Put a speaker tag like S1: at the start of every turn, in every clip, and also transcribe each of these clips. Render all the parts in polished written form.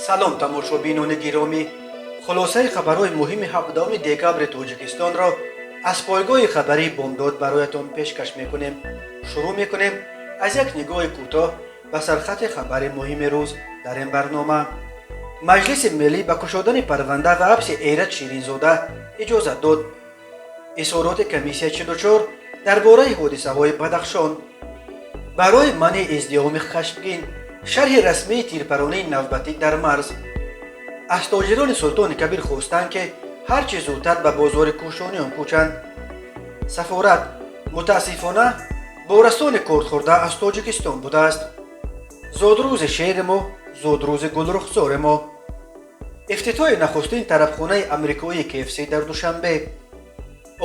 S1: Салом, тамошобинони гиромӣ! Хулосаи хабарҳои муҳими 17 декабри Тоҷикистонро аз пойгоҳи хабарии «Бомдод» бароятон пешкаш мекунем. Шурӯъ мекунем аз як нигоҳи кӯтоҳ ба сархати хабари муҳими рӯз. Дар ин барнома: Маҷлиси миллӣ ба кушодани парванда ва ҳабси Эраҷ Ширинзода иҷозат дод. Изҳороти комиссияи 44 дар бораи ҳодисаҳои Бадахшон. Барои манъи издиҳоми хашмгин, шарҳи расмии тирпаронии навбатӣ дар марз. Аз тоҷирони Султони Кабир хостанд, ки ҳар чӣ зудтар ба бозори Кӯшониён кӯчанд. Сафорат: мутаассифона, борасони кордхӯрда аз Тоҷикистон будааст. Зодрӯзи шери мо, зодрӯзи гулрухсори мо. Ифтитоҳи нахустин тарабхонаи амрикоии КФС дар Душанбе.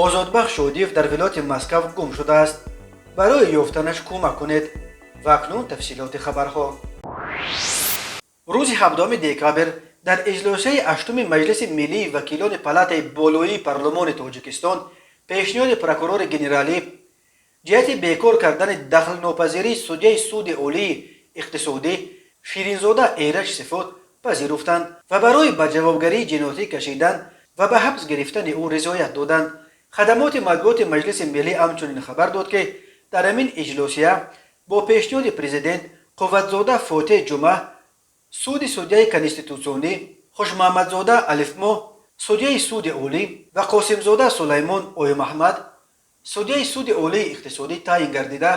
S1: Озодбахш Шодиев дар вилояти Москав гум шудааст, барои ёфтанаш кӯмак кунед. Ва акнун тафсилоти хабарҳо. Рӯзи 17 декабр дар иҷлосияи ҳаштуми Маҷлиси миллии вакилони палатаи болоии парлумони Тоҷикистон пешниҳоди прокурори генералӣ ҷиҳати бекор кардани дахлнопазирии судяи Суди олии иқтисодӣ Ширинзода Эраҷ Сифот пазируфтанд ва барои ба ҷавобгарии ҷиноятӣ кашидан ва ба ҳабс гирифтани ӯ ризоят доданд. Хадамоти матбуоти Маҷлиси миллӣ ҳамчунин хабар дод, ки дар ҳамин иҷлосия бо пешниҳоди президент Қувватзода Фотеҳ Ҷумъа суди судяи конститутсионӣ, Хушмаҳмадзода Алифмо судяи Суди олӣ ва Қосимзода Сулаймон Оюмаҳмад судяи Суди олии иқтисодӣ таъин гардида,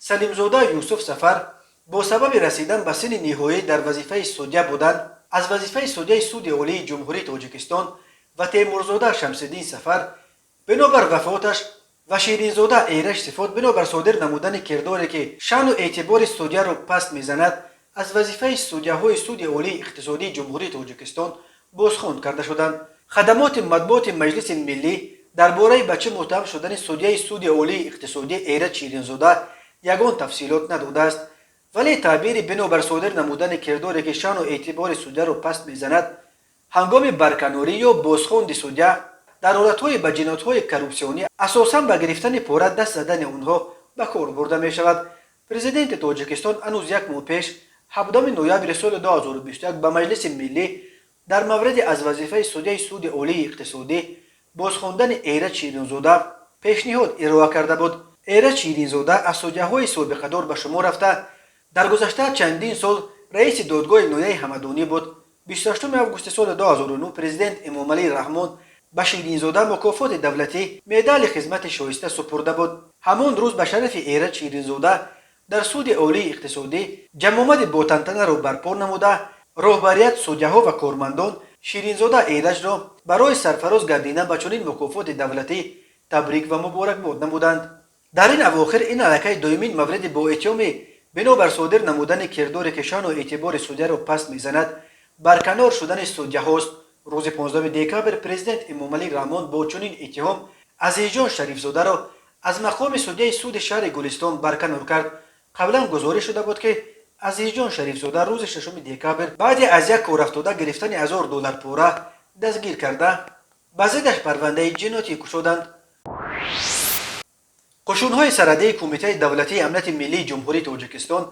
S1: Салимзода Юсуф Сафар бо сабаби расидан ба синни ниҳоӣ дар вазифаи судя будан аз вазифаи судяи Суди олии Ҷумҳурии Тоҷикистон ва Темурзода Шамсиддин Сафар бинобар вафоташ ва Ширинзода Эраҷ Сифот бинобар содир намудани кирдоре, ки шаъну эътибори судяро паст мезанад, аз вазифаи судяҳои Суди олии иқтисодии Ҷумҳурии Тоҷикистон бозхонд карда шуданд. Хадамоти матбуоти Маҷлиси миллӣ дар бораи ба чӣ муттаҳам шудани судяи Суди олии иқтисодӣ Эраҷ Ширинзода ягон тафсилот надодааст, вале таъбири бинобар содир намудани кирдоре, ки шаъну эътибори судяро паст мезанад, ҳангоми барканорӣ ё бозхонди судя дар ҳолатҳои ба ҷиноятҳои коррупсионӣ, асосан ба гирифтани пора даст задани онҳо, ба кор бурда мешавад. Президенти Тоҷикистон ҳанӯз як моҳ пеш, 7 ноябри соли 2021, ба Маҷлиси миллӣ дар мавриди аз вазифаи судяи Суди олии иқтисодӣ бозхондани Эраҷ Ширинзода пешниҳод ироа карда буд. Эраҷ Ширинзода аз судяҳои собиқадор ба шумор рафта, дар гузашта чандин сол раиси додгоҳи ноҳияи Ҳамадонӣ буд. 28 августи соли 2009 президент Эмомалӣ Раҳмон ба Ширинзода мукофоти давлатӣ, медали хизмати шоиста супурда буд. Ҳамон рӯз ба шарафи Эраҷ Ширинзода дар Суди олии иқтисодӣ ҷамъомади ботантанаро барпо намуда, роҳбарият, судяҳо ва кормандон Ширинзода Эраҷро барои сарфароз гардидан ба чунин мукофоти давлатӣ табрик ва муборакбод намуданд. Дар ин авохир ин аллакай дуюмин мавриди бо иттиҳоми бинобар содир намудани кирдоре, ки шаъну эътибори судяро паст мезанад, барканор шудани судяҳост. Рӯзи 15 декабр президент Эмомалӣ Раҳмон бо чунин иттиҳом Азизҷон Шарифзодаро аз мақоми судяи суди шаҳри Гулистон барканор кард. Қаблан гузориш шуда буд, ки Азизҷон Шарифзода рӯзи 6 декабр баъде аз як корафтода гирифтани 1000 доллар пора дастгир карда, ба зиддаш парвандаи ҷиноятӣ кушоданд. Қушунҳои сарҳадии Кумитаи давлатии амнияти миллии Ҷумҳурии Тоҷикистон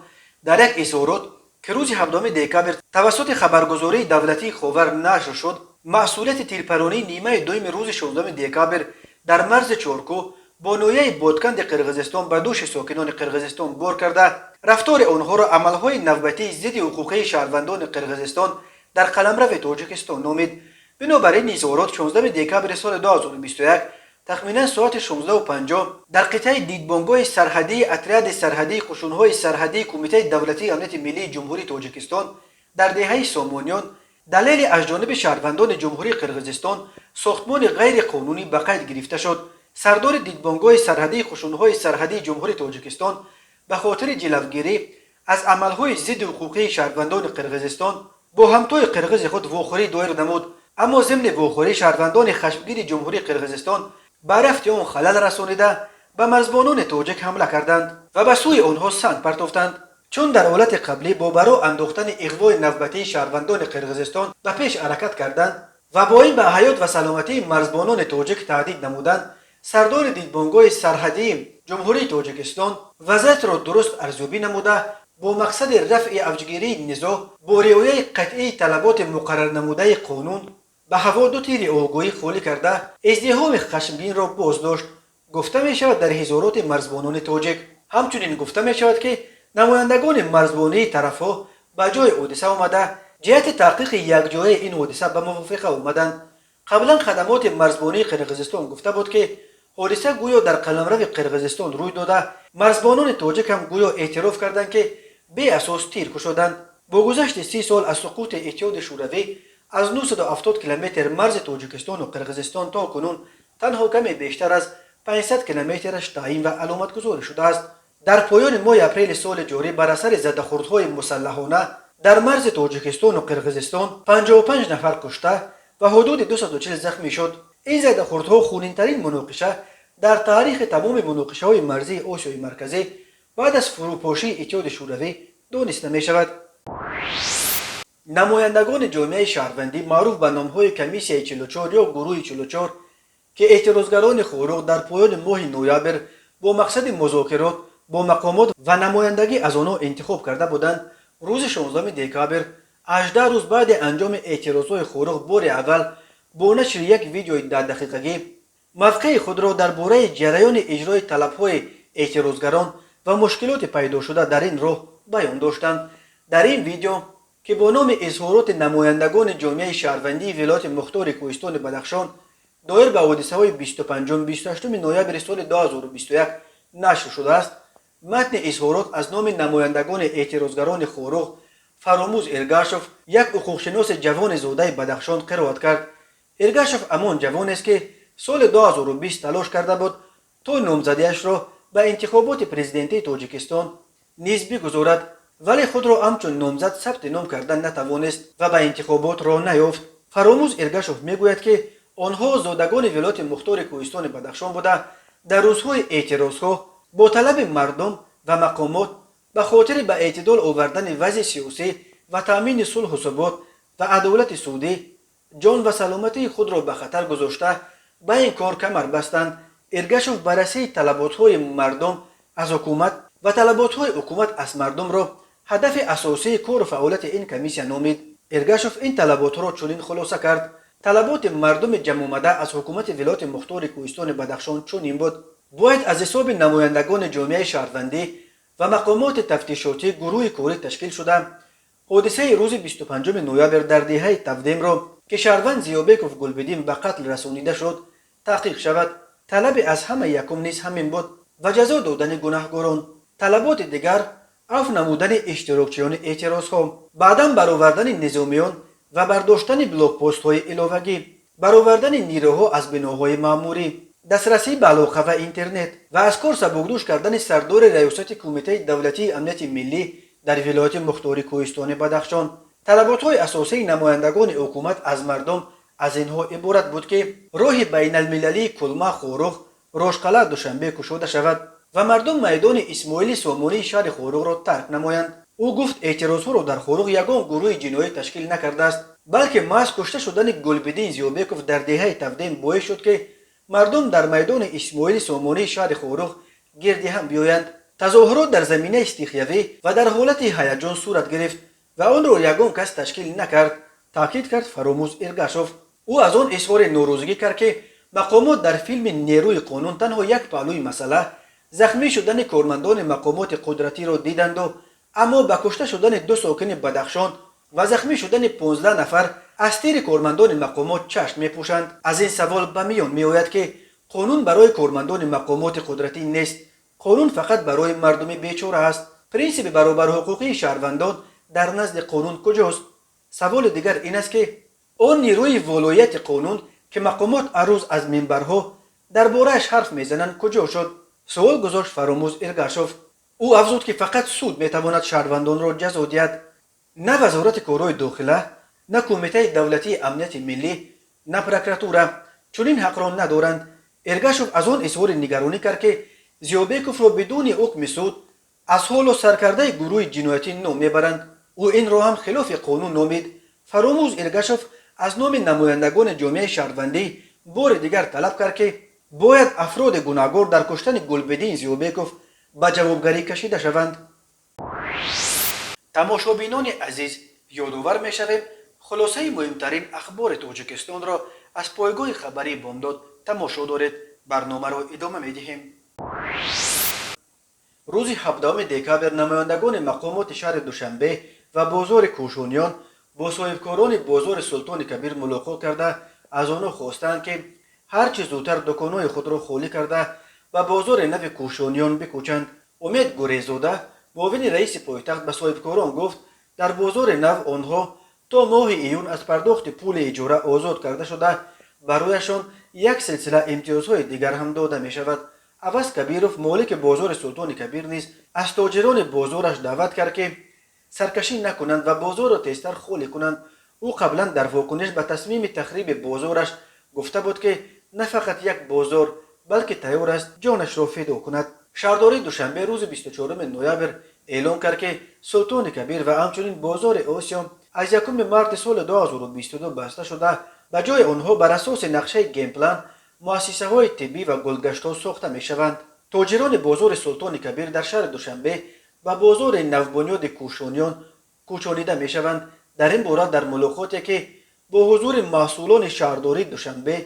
S1: дар як изҳорот, ки рӯзи 7 декабр тавассути хабаргузории давлатии «Ховар» нашр шуд, масъулияти тирпаронии нимаи дуюми рӯзи 16 декабр дар марзи Чоркӯҳ бо ноҳияи Ботканди Қирғизистон ба дӯши сокинони Қирғизистон бор карда, рафтори онҳоро амалҳои навбатии зидди ҳуқуқии шаҳрвандони Қирғизистон дар қаламрави Тоҷикистон номид. Бинобар ин изҳорот, 16 декабри соли 2021 тахминан соати 16:50 дар қитъаи дидбонгоҳи сарҳадии отряди сарҳадии қушунҳои сарҳадии Кумитаи давлатии амнияти миллии Ҷумҳурии Тоҷикистон дар деҳаи Сомониён далеле аз ҷониби шаҳрвандони Ҷумҳурии Қирғизистон сохтмони ғайриқонунӣ ба қайд гирифта шуд. Сардори дидбонгоҳи сарҳадии қушунҳои сарҳадии Ҷумҳурии Тоҷикистон ба хотири ҷилавгирӣ аз амалҳои зидди ҳуқуқии шаҳрвандони Қирғизистон бо ҳамтои қирғизи худ вохӯрӣ доир намуд. Аммо зимни вохӯрӣ шаҳрвандони хашмгини Ҷумҳурии Қирғизистон ба рафти он халал расонида, ба марзбонони тоҷик ҳамла карданд ва ба сӯи онҳо санг партофтанд. Чун дар ҳолати қаблӣ бо баро андохтани иғвои навбатии шаҳрвандони Қирғизистон ба пеш ҳаракат карданд ва бо ин ба ҳаёт ва саломатии марзбонони тоҷик таҳдид намуданд, сардори дидбонгоҳи сарҳадии Ҷумҳурии Тоҷикистон вазъиятро дуруст арзёбӣ намуда, Бо мақсади рафъи авҷгирии низоъ бо риояи қатъии талаботи муқаррарнамудаи қонун ба ҳаво ду тири огоҳӣ холӣ карда, издиҳоми хашмгинро боздошт, гуфта мешавад дар изҳороти марзбонони тоҷик. Ҳамчунин гуфта мешавад, ки намояндагони марзбонии тарафҳо ба ҷои ҳодиса омада, ҷиҳати таҳқиқи якҷояи ин ҳодиса ба мувофиқа омаданд. Қаблан хадамоти марзбонии Қирғизистон гуфта буд, ки ҳодиса гӯё дар қаламрави Қирғизистон рӯй дода, марзбонони тоҷик ҳам гӯё эътироф карданд, ки беасос тир кушоданд. Бо гузашти 30 сол аз суқути Иттиҳоди Шӯравӣ, аз 970 километр марзи Тоҷикистону Қирғизистон то кунун танҳо каме бештар аз 500 километраш таъин ва аломатгузорӣ шудааст. Дар поёни моҳи апрели соли ҷорӣ бар асари задахурдҳои мусаллаҳона дар марзи Тоҷикистону Қирғизистон 55 нафар кушта ва ҳудуди 240 захмӣ шуд. Ин задахурдҳо хунинтарин муноқиша дар таърихи тамоми муноқишаҳои марзии Осиёи Марказӣ баъд аз фурӯпошии Иттиҳоди Шӯравӣ дониста мешавад. Намояндагони ҷомеаи шаҳрвандӣ, маъруф ба номҳои Комиссияи 44 ё Гурӯҳи 44, ки эътирозгарони Хоруғ дар поёни моҳи ноябр бо мақсади музокирот бо мақомот ва намояндагӣ аз онҳо интихоб карда буданд, рӯзи 16 декабр, 18 рӯз баъди анҷоми эътирозҳои Хоруғ, бори аввал бо нашри як видеои 10-дақиқагӣ мавқеи худро дар бораи ҷараёни иҷрои талабҳои эътирозгарон ва мушкилоти пайдошуда дар ин роҳ баён доштанд. Дар ин видео, ки бо номи «Изҳороти намояндагони ҷомеаи шаҳрвандии вилояти мухтори Кӯҳистони Бадахшон доир ба ҳодисаҳои 25-28 ноябри соли 2021» нашр шудааст, матни изҳорот аз номи намояндагони эътирозгарони Хоруғ Фаромӯз Эргашов, як ҳуқуқшиноси ҷавони зодаи Бадахшон, қироат кард. Эргашов ҳамон ҷавонест, ки соли 2020 талош карда буд, то номзадиашро ба интихоботи президентии Тоҷикистон низ бигузорад, вале худро ҳамчун номзад сабти ном кардан натавонист ва ба интихобот роҳ наёфт. Фаромӯз Эргашов мегӯяд, ки онҳо зодагони вилояти мухтори Кӯҳистони Бадахшон буда, дар рӯзҳои эътирозҳо бо талаби мардум ва мақомот ба хотири ба эътидол овардани вазъи сиёсӣ ва таъмини сулҳу субот ва адолати судӣ ҷон ва саломатии худро ба хатар гузошта, ба ин кор камар бастанд. Эргашов баррасии талаботҳои мардум аз ҳукумат ва талаботҳои ҳукумат аз мардумро ҳадафи асосии кору фаъолияти ин комиссия номид. Эргашов ин талаботҳоро чунин хулоса кард: талаботи мардуми ҷамъомада аз ҳукумати вилояти мухтори Кӯҳистони Бадахшон чунин буд: бояд аз ҳисоби намояндагони ҷомеаи шаҳрвандӣ ва мақомоти тафтишотӣ гурӯҳи корӣ ташкил шуда, ҳодисаи рӯзи 25 ноябр дар деҳаи Тавдемро, ки шаҳрванд Зиёбеков Гулбиддин ба қатл расонида шуд, таҳқиқ шавад. Талаби аз ҳама якум низ ҳамин буд ва ҷазо додани гунаҳгорон. Талаботи дигар: афв намудани иштирокчиёни эътирозҳо, баъдан баровардани низомиён ва бардоштани блокпостҳои иловагӣ, баровардани нирӯҳо аз биноҳои маъмурӣ, дастрасӣ ба алоқа ва интернет ва аз кор сабукдӯш кардани сардори раёсати Кумитаи давлатии амнияти миллӣ дар вилояти мухтори Кӯҳистони Бадахшон. Талаботҳои асосии намояндагони ҳукумат аз мардум аз инҳо иборат буд, ки роҳи байналмилалии Кулма, Хоруғ, Рошқала, Душанбе кушода шавад ва мардум майдони Исмоили Сомонии шаҳри Хоруғро тарк намоянд. Ӯ гуфт, эътирозҳоро дар Хоруғ ягон гурӯҳи ҷиноӣ ташкил накардааст, балки маҳз кушта шудани Гулбиддин Зиёбеков дар деҳаи Тавдем боис шуд, ки мардум дар майдони Исмоили Сомонии шаҳри Хоруғ гирди ҳам биёянд. Тазоҳурот дар заминаи стихиявӣ ва дар ҳолати ҳаяҷон сурат гирифт ва онро ягон кас ташкил накард, таъкид кард Фаромӯз Эргашов. Ӯ аз он изҳори норозигӣ кард, ки мақомот дар филми «Нерӯи қонун» танҳо як паҳлӯи масъала, захмӣ шудани кормандони мақомоти қудратиро диданду, аммо ба кушта шудани ду сокини Бадахшон ва захмӣ шудани 15 нафар аз тири кормандони мақомот чашм мепӯшанд. Аз ин савол ба миён меояд, ки қонун барои кормандони мақомоти қудратӣ нест, қонун фақат барои мардуми бечора аст. Принсипи баробарҳуқуқии шаҳрвандон дар назди қонун куҷост? Саволи дигар ин аст, ки он нерӯи волоияти қонун, ки мақомот ҳар рӯз аз минбарҳо дар борааш ҳарф мезананд, куҷо шуд? Суол гузошт Фаромӯз Эргашов. Ӯ афзуд, ки фақат суд метавонад шаҳрвандонро ҷазо диҳад. На Вазорати корҳои дохила, на Кумитаи давлатии амнияти миллӣ, на прокуратура чунин ҳақро надоранд. Эргашов аз он изҳори нигаронӣ кард, ки Зиёбековро бидуни ҳукми суд аз ҳоло саркардаи гурӯҳи ҷиноятӣ ном мебаранд. Ӯ инро ҳам хилофи қонун номид. Фаромӯз Эргашов аз номи намояндагони ҷомеаи шаҳрвандӣ бори дигар талаб кард, ки бояд афроди гунаҳгор дар куштани Гулбиддин Зиёбеков ба ҷавобгарӣ кашида шаванд. Тамошобинони азиз, ёдовар мешавем, хулосаи муҳимтарин ахбори Тоҷикистонро аз пойгоҳи хабарии Бомдод тамошо доред. Барномаро идома медиҳем. Рӯзи 17 декабр намояндагони мақомоти шаҳри Душанбе ва бозори Кӯшониён бо соҳибкорони бозори Султони Кабир мулоқот карда, аз онҳо хостанд, ки ҳар чӣ зудтар дуконҳои худро холӣ карда, ба бозори нави Кӯшониён бикӯчанд. Умед Гурезода, муовини раиси пойтахт, ба соҳибкорон гуфт, дар бозори нав онҳо то моҳи июн аз пардохти пули иҷора озод карда шуда, барояшон як силсила имтиёзҳои дигар ҳам дода мешавад. Аваз Кабиров, молики бозори Султони Кабир, низ аз тоҷирони бозораш даъват кард, ки саркашӣ накунанд ва бозорро тезтар холӣ кунанд. Ӯ қаблан дар вокуниш ба тасмими тахриби бозораш гуфта буд, ки на фақат як бозор, балки тайёр аст ҷонашро фидо кунад. Шаҳрдории Душанбе рӯзи 24 ноябр эълон кард, ки Султони Кабир ва ҳамчунин бозори Осиё аз 1 марти соли 2022 баста шуда, ба ҷои онҳо бар асоси нақшаи генплан муассисаҳои тиббӣ ва гулгаштҳо сохта мешаванд. Тоҷирони бозори Султони Кабир дар шаҳри Душанбе ба бозори навбунёди Кӯшониён кӯчонида мешаванд. Дар ин бора дар мулоқоте, ки бо ҳузури масъулони шаҳрдории Душанбе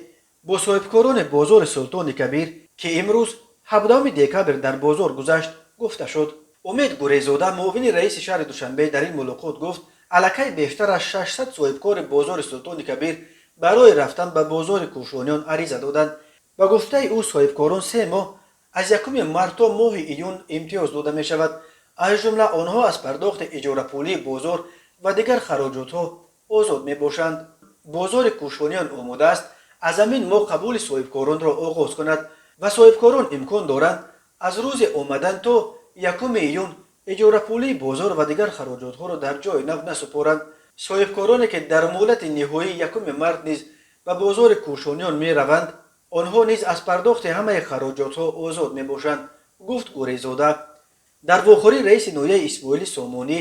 S1: бо соҳибкорони бозори Султони Кабир, ки имрӯз 17 декабр дар бозор гузашт, гуфта шуд. Умед Гурезода, муовини раиси шаҳри Душанбе, дар ин мулоқот гуфт, аллакай бештар аз 600 соҳибкори бозори Султони Кабир барои рафтан ба бозори Кӯшониён ариза доданд. Ба гуфтаи ӯ, соҳибкорон 3 моҳ, аз 1 март то моҳи июн, имтиёз дода мешавад. Аз ҷумла онҳо аз пардохти иҷорапулии бозор ва дигар хароҷотҳо озод мебошанд. Бозори Кӯшониён омода аст аз ҳамин моҳ қабули соҳибкоронро оғоз кунад ва соҳибкорон имкон доранд аз рӯзи омадан то 1 июн иҷорапулии бозор ва дигар хароҷотҳоро дар ҷои нав насупоранд. Соҳибкороне, ки дар муҳлати ниҳоии 1 март низ ба бозори Кӯшониён мераванд, онҳо низ аз пардохти ҳамаи хароҷотҳо озод мебошанд, гуфт Гурезода. Дар вохӯрӣ раиси ноҳияи Исмоили Сомонӣ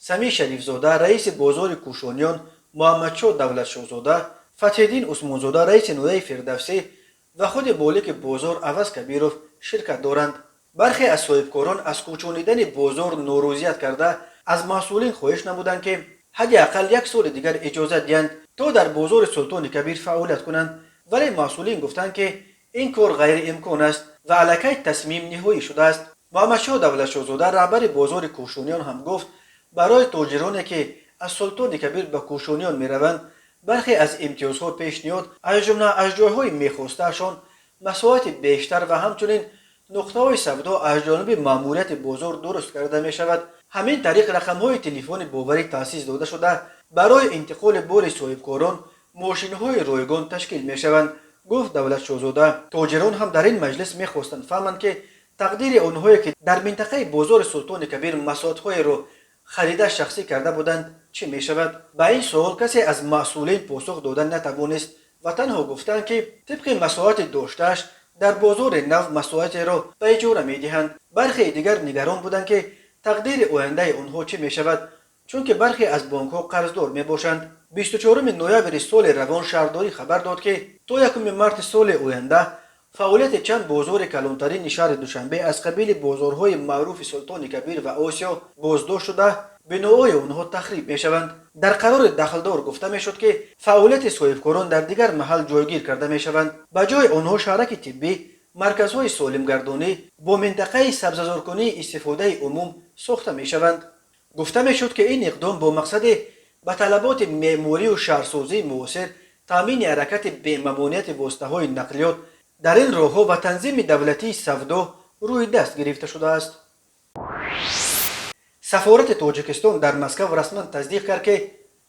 S1: Самӣ Шарифзода, раиси бозори Кӯшониён Муҳаммадшоҳ Давлатшоҳзода, Фатҳиддин Усмонзода, раиси ноҳияи Фирдавсӣ ва худи молики бозор Аваз Кабиров ширкат доранд. Бархе аз соҳибкорон аз кӯчонидани бозор норозият карда, аз масъулин хоҳиш намуданд, ки ҳадди ақал як соли дигар иҷозат диҳанд, то дар бозори Султони Кабир фаъолият кунанд, вале масъулин гуфтанд, ки ин кор ғайриимкон аст ва аллакай тасмим ниҳоӣ шудааст. Муҳаммадшоҳ Давлатшоҳзода, раҳбари бозори Кӯшониён, ҳам гуфт, барои тоҷироне, ки аз Султони Кабир ба Кӯшониён мераванд, бархе аз имтиёзҳо пешниҳод, аз ҷумла аз ҷойҳои мехостаашон масоҳати бештар ва ҳамчунин нуқтаҳои савдо аз ҷониби маъмурияти бозор дуруст карда мешавад. Ҳамин тариқ, рақамҳои телефони боварӣ таъсис дода шуда, барои интиқоли бори соҳибкорон мошинҳои ройгон ташкил мешаванд, гуфт Давлатшоҳзода. Тоҷирон ҳам дар ин маҷлис мехостанд фаҳманд, ки тақдири онҳое, ки дар минтақаи бозори Султони Кабир масоҳатҳоеро харида шахсӣ карда буданд, чӣ мешавад. Ба ин суол касе аз масъулин посух дода натавонист ва танҳо гуфтанд, ки тибқи масоҳати доштааш дар бозори нав масоҳатеро ба иҷора медиҳанд. Бархеи дигар нигарон буданд, ки тақдири ояндаи онҳо чӣ мешавад, чунки бархе аз бонкҳо қарздор мебошанд. 24 ноябри соли равон шаҳрдорӣ хабар дод, ки то 1 марти соли оянда фаъолияти чанд бозори калонтарини шаҳри Душанбе аз қабили бозорҳои маъруфи Султони Кабир ва Осиё боздошт шуда, биноҳои онҳо тахриб мешаванд. Дар қарори дахлдор гуфта мешуд, ки фаъолияти соҳибкорон дар дигар маҳал ҷойгир карда мешаванд. Ба ҷои онҳо шаҳраки тиббӣ, марказҳои солимгардонӣ бо минтақаи сабзазоркунии истифодаи умум сохта мешаванд. Гуфта мешуд, ки ин иқдом бо мақсади ба талаботи меъморию шаҳрсозии муосир, таъмини ҳаракати бемамониати воситаҳои нақлиёт дар ин роҳҳо ва танзими давлатии савдо рӯи даст гирифта шудааст. Сафорати Тоҷикистон дар Москав расман тасдиқ кард, ки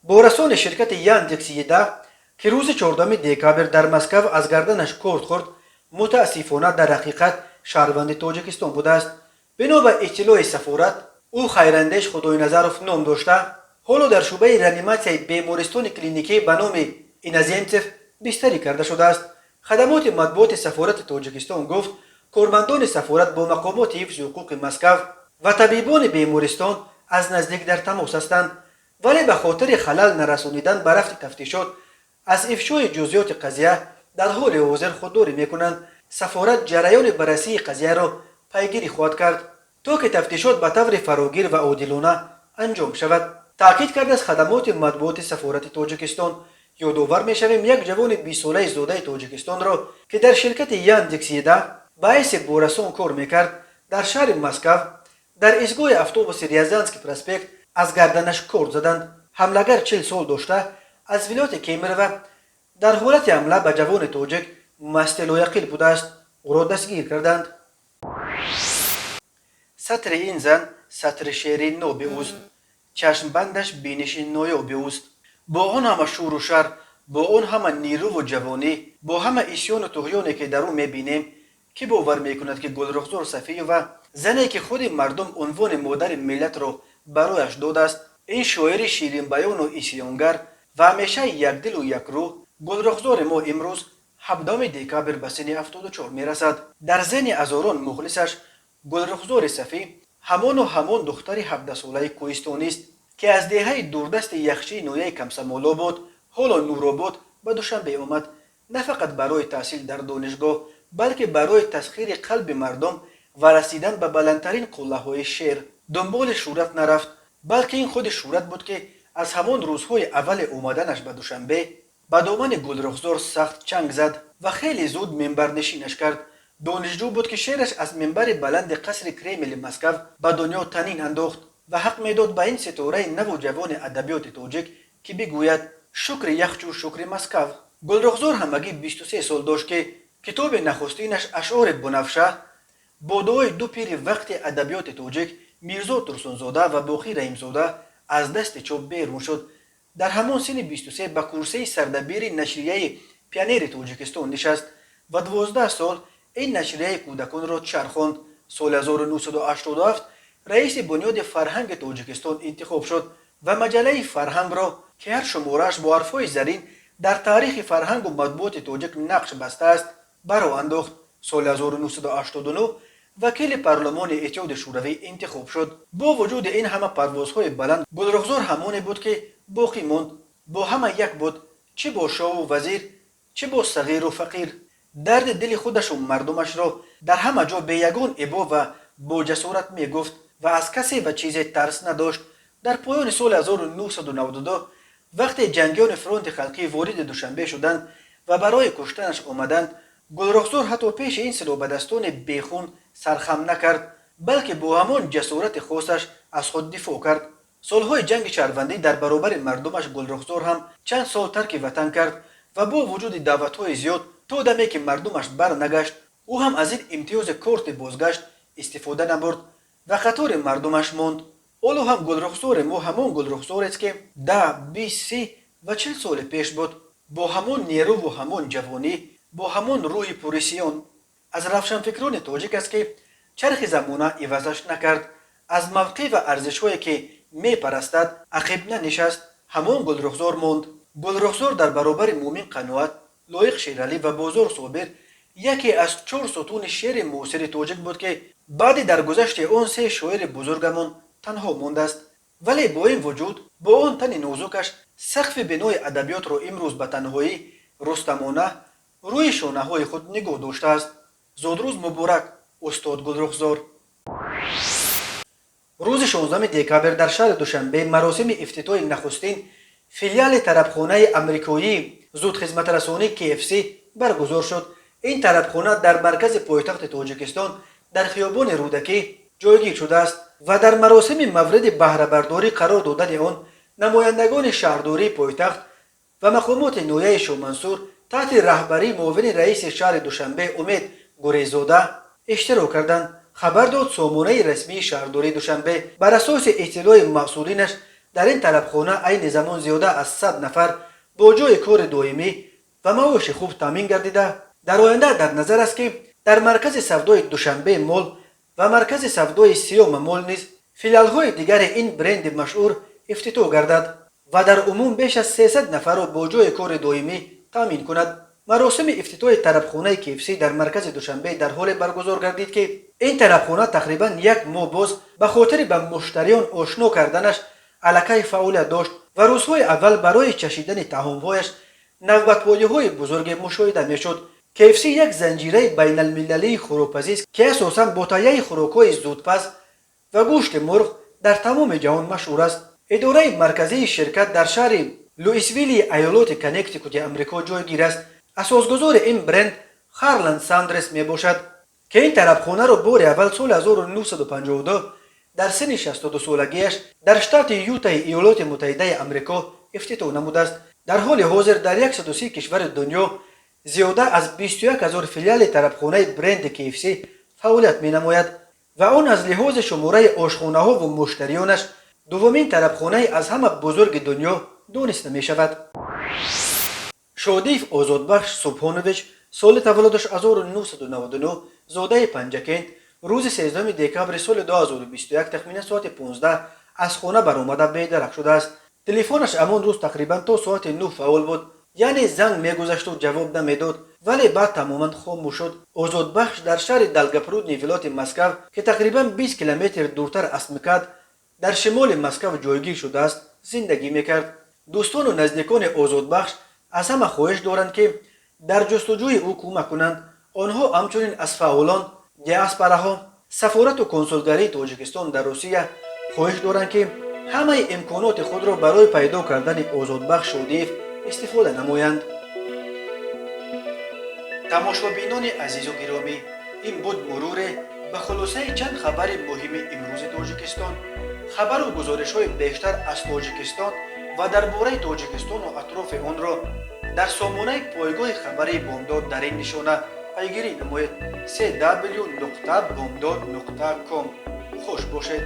S1: борасони ширкати Яндекс Еда, ки рӯзи 14 декабр дар Москав аз гарданаш корд хӯрд, мутаассифона, дар ҳақиқат шаҳрванди Тоҷикистон будааст. Бино ба иттилои сафорат, ӯ Хайрандеш Худойназаров ном дошта, ҳоло дар шӯъбаи реаниматсияи бемористони клиникӣ ба номи Иноземцев бистарӣ карда шудааст. Хадамоти матбуоти сафорати Тоҷикистон гуфт, кормандони сафорат бо мақомоти ҳифзи ҳуқуқи Москав ва табибони бемористон аз наздик дар тамос ҳастанд, вале ба хотири халал нарасонидан ба рафти тафтишот аз ифшои ҷузъиёти қазия дар ҳоли ҳозир худдорӣ мекунанд. Сафорат ҷараёни баррасии қазияро пайгирӣ хоҳад кард, то ки тафтишот ба таври фарогир ва одилона анҷом шавад, таъкид кардааст хадамоти матбуоти сафорати Тоҷикистон. Ёдовар мешавем, як ҷавони 20-солаи зодаи Тоҷикистонро, ки дар ширкати Яндекс Еда ба ҳайси боррасон кор мекард, дар шаҳри Москав дар истгоҳи автобуси Рязанский проспект аз гарданаш корд заданд. Ҳамлагар 40 сол дошта, аз вилояти Кемерово, дар ҳолати ҳамла ба ҷавони тоҷик масти лояқил будааст. Ӯро дастгир карданд. Сатри ин зан сатри шеъри ноби ӯст, чашмбандаш биниши ноёби ӯст. Бо он ҳама шӯру шар, бо он ҳама нерӯву ҷавонӣ, бо ҳама исёну туғёне, ки дар ӯ мебинем, кӣ бовар мекунад, ки Гулрухсор Сафиева, зане, ки худи мардум унвони модари миллатро барояш додааст, ин шоири ширинбаёну исёнгар ва ҳамеша якдилу якрӯҳ Гулрухсори мо имрӯз, 17 декабр, ба синни 74 мерасад. Дар зеҳни ҳазорон мухлисаш Гулрухсори Сафӣ ҳамону ҳамон духтари 17-солаи кӯҳистонист, ки аз деҳаи дурдасти Яхчии ноҳияи Комсомолобод, ҳоло Нуробод, ба Душанбе омад, на фақат барои таҳсил дар донишгоҳ, балки барои тасхири қалби мардум ва расидан ба баландтарин қуллаҳои шеър. Дунболи шӯҳрат нарафт, балки ин худи шӯҳрат буд, ки аз ҳамон рӯзҳои аввали омаданаш ба Душанбе ба домани Гулрухсор сахт чанг зад ва хеле зуд минбарнишинаш кард. Донишҷӯ буд, ки шеъраш аз минбари баланди қасри Кремли Москав ба дунё танин андохт ва ҳақ медод ба ин ситораи наву ҷавони адабиёти тоҷик, ки бигӯяд: «Шукри Яхчу, шукри Москав». Гулрухсор ҳамагӣ 23 сол дошт, ки китоби нахустинаш, Ашъори Бунафша, бо дуои ду пири вақти адабиёти тоҷик, Мирзо Турсунзода ва Боқӣ Раҳимзода, аз дасти чоп берун шуд. Дар ҳамон синни 23 ба курсии сардабири нашрияи Пионери Тоҷикистон нишаст ва 12 сол ин нашрияи кӯдаконро чархонд. Соли 1987 раиси Бунёди фарҳанги Тоҷикистон интихоб шуд ва маҷаллаи Фарҳангро, ки ҳар шуморааш бо ҳарфҳои зарин дар таърихи фарҳангу матбуоти тоҷик нақш бастааст, баро андохт. Соли 1989 вакили парлумони Иттиҳоди Шӯравӣ интихоб шуд. Бо вуҷуди ин ҳама парвозҳои баланд, Гулрухсор ҳамоне буд, ки боқӣ монд. Бо ҳама як буд, чӣ бо шоҳу вазир, чӣ бо сағиру фақир. Дарди дили худашу мардумашро дар ҳама ҷо бе ягон ибо ва бо ҷасорат мегуфт ва аз касе ва чизе тарс надошт. Дар поёни соли 1992, вақте ҷангиёни Фронти халқӣ вориди Душанбе шуданд ва барои куштанаш омаданд, Гулрухсор ҳатто пеши ин силоҳбадастони бехун сархам накард, балки бо ҳамон ҷасорати хосаш аз худ дифоъ кард. Солҳои ҷанги шаҳрвандӣ дар баробари мардумаш Гулрухсор ҳам чанд сол тарки ватан кард ва бо вуҷуди даъватҳои зиёд, то даме ки мардумаш бар нагашт, ӯ ҳам аз ин имтиёзи корти бозгашт истифода набурд ва қатори мардумаш монд. Ҳоло ҳам Гулрухсори мо ҳамон Гулрухсорест, ки 10, 20, 30 ва 40 соли пеш буд, бо ҳамон нерӯву ҳамон ҷавонӣ, бо ҳамон рӯҳи пурисиён. Аз равшанфикрони тоҷик аст, ки чархи замона ивазаш накард, аз мавқеъ ва арзишҳое, ки мепарастад, ақиб нанишаст, ҳамон Гулрухсор монд. Гулрухсор дар баробари Муъмин Қаноат, Лоиқ Шералӣ ва Бозор Собир яке аз чор сутуни шеъри муосири тоҷик буд, ки баъди даргузашти он се шоири бузургамон танҳо мондааст. Вале бо ин вуҷуд, бо он тани нозукаш, сақфи бинои адабиётро имрӯз ба танҳоӣ рустамона рӯи шонаҳои худ нигоҳ доштааст. Зодрӯз муборак, устод Гулрухсор! Рӯзи 16 декабр дар шаҳри Душанбе маросими ифтитоҳи нахустин филиали тарабхонаи амрикоии зудхизматрасонӣ KFC баргузор шуд. Ин тарабхона дар маркази пойтахти Тоҷикистон, дар хиёбони Рӯдакӣ ҷойгир шудааст ва дар маросими мавриди баҳрабардорӣ қарор додани он намояндагони шаҳрдории пойтахт ва мақомоти ноҳияи Шоҳмансур таҳти раҳбарии муовини раиси шаҳри Душанбе Умед Гурезода иштирок карданд, хабар дод сомонаи расмии шаҳрдории Душанбе. Бар асоси иттилои масъулинаш, дар ин тарабхона айни замон зиёда аз 100 нафар бо ҷойи кори доимӣ ва маоши хуб таъмин гардида, дар оянда дар назар аст, ки дар маркази савдои Душанбе Мол ва маркази савдои Сиёма Мол низ филиалҳои дигари ин бренди машҳур ифтитоҳ гардад ва дар умум беш аз 300 нафарро бо ҷойи кори доимӣ таъмин кунад. Маросими ифтитоҳи тарабхонаи KFC дар маркази Душанбе дар ҳоле баргузор гардид, ки ин тарабхона тақрибан як моҳ боз ба хотири ба муштариён ошно карданаш аллакай фаъолият дошт ва рӯзҳои аввал барои чашидани таомҳояш навбатпоиҳои бузурге мушоҳида мешуд. KFC як занҷираи байналмилалии хӯрокпазист, ки асосан бо таҳияи хӯрокҳои зудпаз ва гӯшти мурғ Дар тамоми ҷаҳон машҳур аст. Идораи марказии ширкат дар шаҳри Луисвилли иёлоти Коннектикути Амрико ҷойгир аст. Асосгузори ин бренд Харланд Сандрес мебошад, ки ин тарабхонаро бори аввал соли 1952 дар синни 62 солагиаш дар штати Ютаи Иёлоти Муттаҳидаи Амрико ифтитоҳ намудааст. Дар ҳоли ҳозир дар 130 кишвари дунё зиёда аз 21 ҳазор филиали тарабхонаи бренди KFC фаъолият менамояд ва он аз лиҳози шумораи ошхонаҳову муштариёнаш дуввумин тарабхонаи аз ҳама бузурги дунё дониста мешавад. Шодиев Озодбахш Субҳонович, соли таваллудаш 1999, зодаи Панҷакент, рӯзи 13 декабри соли 2021 тахминан соати 15 аз хона баромада бедарак шудааст. Телефонаш ҳамон рӯз тақрибан то соати 9 фаъол буд, яъне занг мегузашту ҷавоб намедод, вале баъд тамоман хомӯш шуд. Озодбахш дар шаҳри Долгопрудный вилояти Москав, ки тақрибан 20 километр дуртар аз МКАД дар шимоли Москав ҷойгир шудааст, зиндагӣ мекард. Дӯстону наздикони Озодбахш аз ҳама хоҳиш доранд, ки дар ҷустуҷӯи ӯ кӯмак кунанд. Онҳо ҳамчунин аз фаъолон, диаспораҳо, сафорату консулгарии Тоҷикистон дар Русия хоҳиш доранд, ки ҳамаи имконоти худро барои пайдо кардани Озодбахш Шодиев истифода намоянд. Тамошобинони азизу гиромӣ, ин буд муруре ба хулосаи чанд хабари муҳими имрӯзи Тоҷикистон. Хабару гузоришҳои бештар аз Тоҷикистон ва дар бораи Тоҷикистону атрофи онро дар сомонаи пойгоҳи хабарии Бомдод дар ин нишона пайгирӣ намоед: cw.bomdod.com. Хуш бошед.